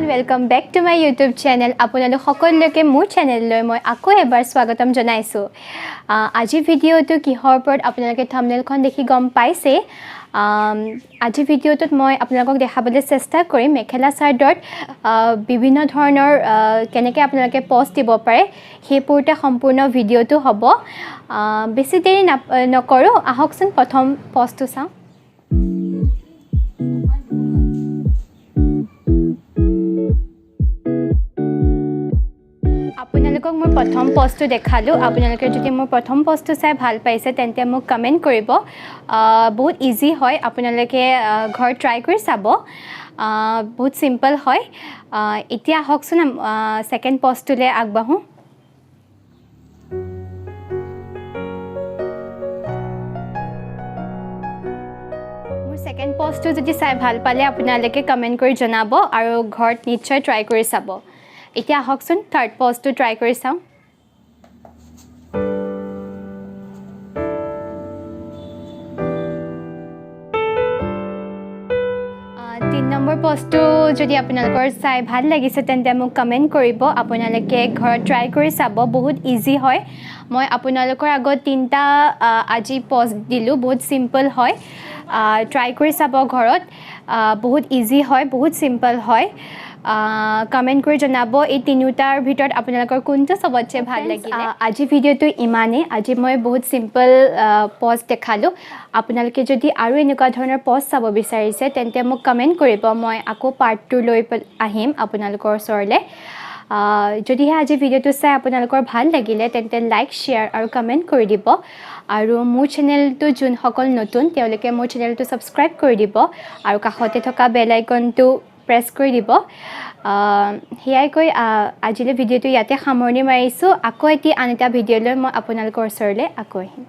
Welcome back to my YouTube channel. আপোনালোক সকলোকে মোৰ চেনেললৈ মই আকৌ এবাৰ স্বাগতম জনাইছোঁ। আজিৰ ভিডিঅ'টো কিহৰ ওপৰত আপোনালোকে থাম্বনেইলখন দেখি গম পাইছেই। আজিৰ ভিডিঅ'টোত মই আপোনালোকক দেখাবলৈ চেষ্টা কৰিম মেখেলা চাদৰত বিভিন্ন ধৰণৰ কেনেকৈ আপোনালোকে প'ষ্ট দিব পাৰে, সেইবোৰতে সম্পূৰ্ণ ভিডিঅ'টো হ'ব। বেছি দেৰি নকৰোঁ, আহকচোন প্ৰথম প'ষ্টটো চাওঁ। আপোনালোকক মোৰ প্ৰথম প'ষ্টটো দেখালোঁ। আপোনালোকে যদি মোৰ প্ৰথম প'ষ্টটো চাই ভাল পাইছে তেন্তে মোক কমেণ্ট কৰিব। বহুত ইজি হয়, আপোনালোকে ঘৰত ট্ৰাই কৰি চাব। বহুত চিম্পল হয়। এতিয়া আহকচোন ছেকেণ্ড প'ষ্টটোলৈ আগবাঢ়োঁ। মোৰ ছেকেণ্ড প'ষ্টটো যদি চাই ভাল পালে আপোনালোকে কমেণ্ট কৰি জনাব আৰু ঘৰত নিশ্চয় ট্ৰাই কৰি চাব। এতিয়া আহকচোন থাৰ্ড প'ষ্টটো ট্ৰাই কৰি চাওঁ। 3 নম্বৰ প'ষ্টটো যদি আপোনালোকৰ চাই ভাল লাগিছে তেন্তে মোক কমেণ্ট কৰিব। আপোনালোকে ঘৰত ট্ৰাই কৰি চাব, বহুত ইজি হয়। মই আপোনালোকৰ আগত 3টা আজি প'ষ্ট দিলোঁ, বহুত চিম্পল হয়। ট্ৰাই কৰি চাব ঘৰত, বহুত ইজি হয়, বহুত চিম্পল হয়। কমেণ্ট কৰি জনাব এই তিনিওটাৰ ভিতৰত আপোনালোকৰ কোনটো চবতছে ভাল লাগিলে। আজি ভিডিঅ'টো ইমানেই। আজি মই বহুত চিম্পল প'ষ্ট দেখালোঁ। আপোনালোকে যদি আৰু এনেকুৱা ধৰণৰ প'ষ্ট চাব বিচাৰিছে তেন্তে মোক কমেণ্ট কৰিব, মই আকৌ পাৰ্ট 2 লৈ আহিম আপোনালোকৰ ওচৰলৈ। যদিহে আজি ভিডিঅ'টো চাই আপোনালোকৰ ভাল লাগিলে তেন্তে লাইক, শ্বেয়াৰ আৰু কমেণ্ট কৰি দিব। আৰু মোৰ চেনেলটো যোনসকল নতুন তেওঁলোকে মোৰ চেনেলটো ছাবস্ক্ৰাইব কৰি দিব আৰু কাষতে থকা বেল আইকনটো প্ৰেছ কৰি দিব। সেয়াই কৈ আজিলৈ ভিডিঅ'টো ইয়াতে সামৰণি মাৰিছোঁ। আকৌ এটি আন এটা ভিডিঅ'লৈ মই আপোনালোকৰ ওচৰলৈ আকৌ আহিম।